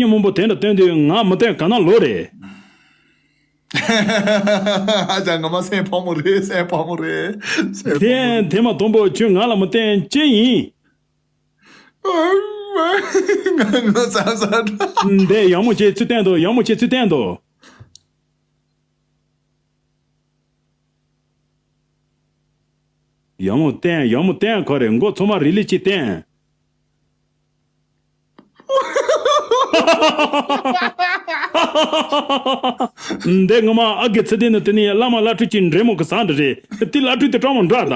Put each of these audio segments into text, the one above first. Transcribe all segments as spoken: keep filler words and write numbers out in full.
ཉོན་མོངས་པོ་དེ་འདྲ་བསྟན་དུས་ང་མི་བསྟན་ག་ན་ལོ་རེད། ཨ་ཅག་ངོ་མ་སེམས་ཕོ་མོ་རེད། སེམས་ཕོ་མོ་རེད། སེམས་ཕོ་མོ་དེ་དེ་མ་གཏོང་པོ་ཁྱོད་ང་ལ་མི་བསྟན་ཅི་ཡིན། ང་ངོ་ཚ་ཚ་འདྲ། འདས་ཡག་མོ་བྱས་ཚུལ་བསྟན་དོ། ཡག་མོ་བྱས་ཚུལ་བསྟན་དོ། ཡག་མོ་བསྟན། ཡག་མོ་བསྟན། ཁོ་རེ་མགོ་ཚང་མ་རི་ལི་ཅིག་བསྟན། འདས་ངོ་མ་ཨ་གི་ཚེ་དེ་ནི་དེ་ནི་བླ་མ་བླ་སྤྲུལ་གྱི་འདྲེ་མོ་གི་ཟ་འདྲ་རེད། དེ་བླ་སྤྲུལ་དེ་སྤྲང་མོ་འདྲ་ད།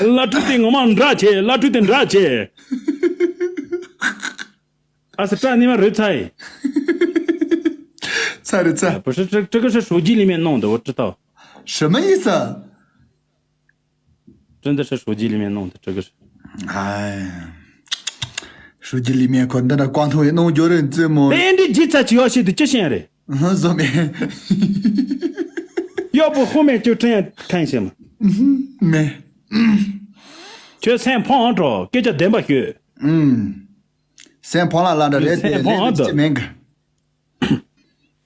བླ་སྤྲུལ་དེ་ངོ་མ་འདྲ་བྱེད། བླ་སྤྲུལ་དེ་འདྲ་བྱེད། ཨ་ས་ཀྲ་ནི་མ་རེད་ཚ་ཡི། ཚ་རེད་ཚ། 不是这这个是手机里面弄的，我知道。什么意思？真的是手机里面弄的，这个是。哎，手机里面可能那光头也弄觉得这么。 དེ་འདྲའི་ཅི་ཚ་ཅི་ཡོད་ཤེས་དུ་ཅི་ཤེས་རེད། 嗯，怎么？ 要不后面就这样看一下嘛。 没。 ཁྱོད་སེམས་ཕམ་འགྲོ། སྐད་ཆ་བདེན་པ་ཤོད། 嗯。 སེམས་ཕམ་ལ་ལ་འདྲ་རེད་དེ། སེམས་ཕམ་ལས་འདི་ཅི་མེད་གི།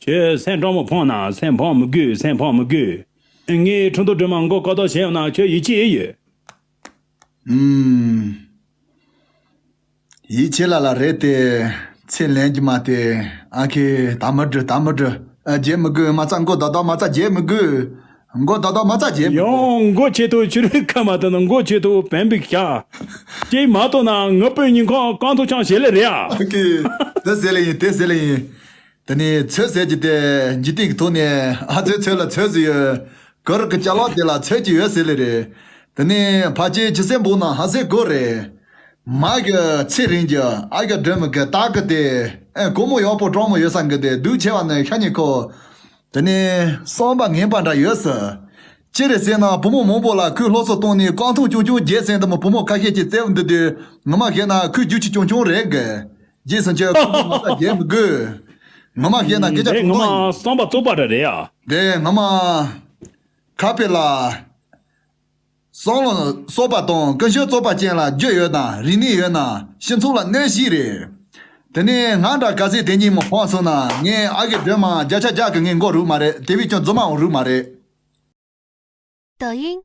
ཁྱོད་སེམས་སྤྲང་མོ་ཕམ་ན་སེམས་ཕམ་མི་དགོས། སེམས་ཕམ་མི་དགོས། ངའི་ཁྲིན་ཏུ་སྒྲོལ་མ་མགོ་སྐོར་ཐོག་བྱས་ཡོང་ན་ཁྱོད་ཡིད་ཆེས་ཡོད། ཨུམ། ཡིད་ཆེས་ལ་ལ་རེད་དེ། ཚེ་ལན་གྱི་མ་དེ། ཨ་ཁེ་ད་མི་འགྲོ། ད་མི་འགྲོ། ཨ་བརྗེད་མི་དགོས། མ་རྩ་མགོ་ད་ད་མ་རྩ་བརྗེད་མི་དགོས། མགོ་ད་ད་མ་རྩ་བརྗེད་མི་དགོས། ཡང་མགོ་ཆེ་ཏོ་ཆུ་རུད་ཁ་མ་ད་ན་མགོ་ཆེ་ཏོ་བན་པིག་ཤ། ཅེས་མ་ཏོ་ན་ང་པོའི་ཉིན་ཁོང་རྐང་ཐོག་ཆང་བཞེས་ལེ་རེད་ཨ། ཨ་ཁེ། དེ་ཟེར་ལེ་ཡིན། དེ་ཟེར་ལེ་ཡིན། དེ་ནས་ཚོད་ཟེར་གྱི་དེ་འཇིག་རྟེན་གྱི་ཐོག་ནས་ཨ་ཚོད་ཚོད་ལ་ཚོད་ཟིག་ཡོད། གུ་རུ་གི་ཅ་ལག་དེ་ལ་ཚོད་ཀྱི་ཡོད་ཟེར་ལེ་རེད། དེ་ནས་ཕ་ཆེ་ཁྱི་སེ་འབུག་ན་ཧ་སེ་གོ་རེད། མ་གི་ཚེ་རིང་གི་ཨ་གི་སྒྲོལ་མ་གི་སྟག་གི་དེ། ཨེ་གོ་མོ་ཡག་པོ་སྤྲང་མོ་ཡོད་ས་གི་དེ་སྡུག་ཆེ་བ་ནི་ཤ་ཉེ་ཁོ། དེ་ནས་བསམ་པ་ངན་པ་འདྲ་ཡོད་ས། ཅི་རེད་ཟེར་ན་བུ་མོ་མང་པོ་ལ་ཁོས་སློབ་གསོ་བཏང་ནས་རྐང་ཐང་ཆུང་ཆུང་རྒྱས་ཟིན་དུ་མ་བུ་མོ་ཁ་ཤས་ཀྱིས་བཙལ་བ་འདུག་དུས་ངོ་མ་བཤད་ན་ཁོས་རྒྱུ་ཆ་ཆུང་ཆུང་རེད་གི། རྗེས་སུ་ཁྱོད་ཁོ་མ་ས་རྒྱས་མི་དགོས། ངོ་མ་བཤད་ན་སྐད་ཆ་དེ་ངོ་ཐུང་མ་ཐུང་བསམ་པ་བཙོག་པ་འདྲ་རེད་ཡ། དེ་ངོ་མ་ཁ་དཔེ་ལ། བསམ་བློ་གསར་པ་དང་ཀུན་སྤྱོད་གཙང་མ་ཅན་ལ་རྒྱུ་ཡོད་ན་རིག་གནས་ཡོད་ན་སྤྱི་ཚོགས་ལ་གནོད་གཞི་རེད། དེ་ནས་ང་འདྲ་ག་ཚད་དེ་གཉིས་མོ་ཕོག་སོང་ན་ངས་ཨ་གི་སྒྲོལ་མ་བརྒྱ་ཆ་བརྒྱ་གི་ངས་མགོ་རུག་མ་རེད། དེ་བས་ཀྱང་རྫུན་མའང་རུག་མ་རེད། 抖音，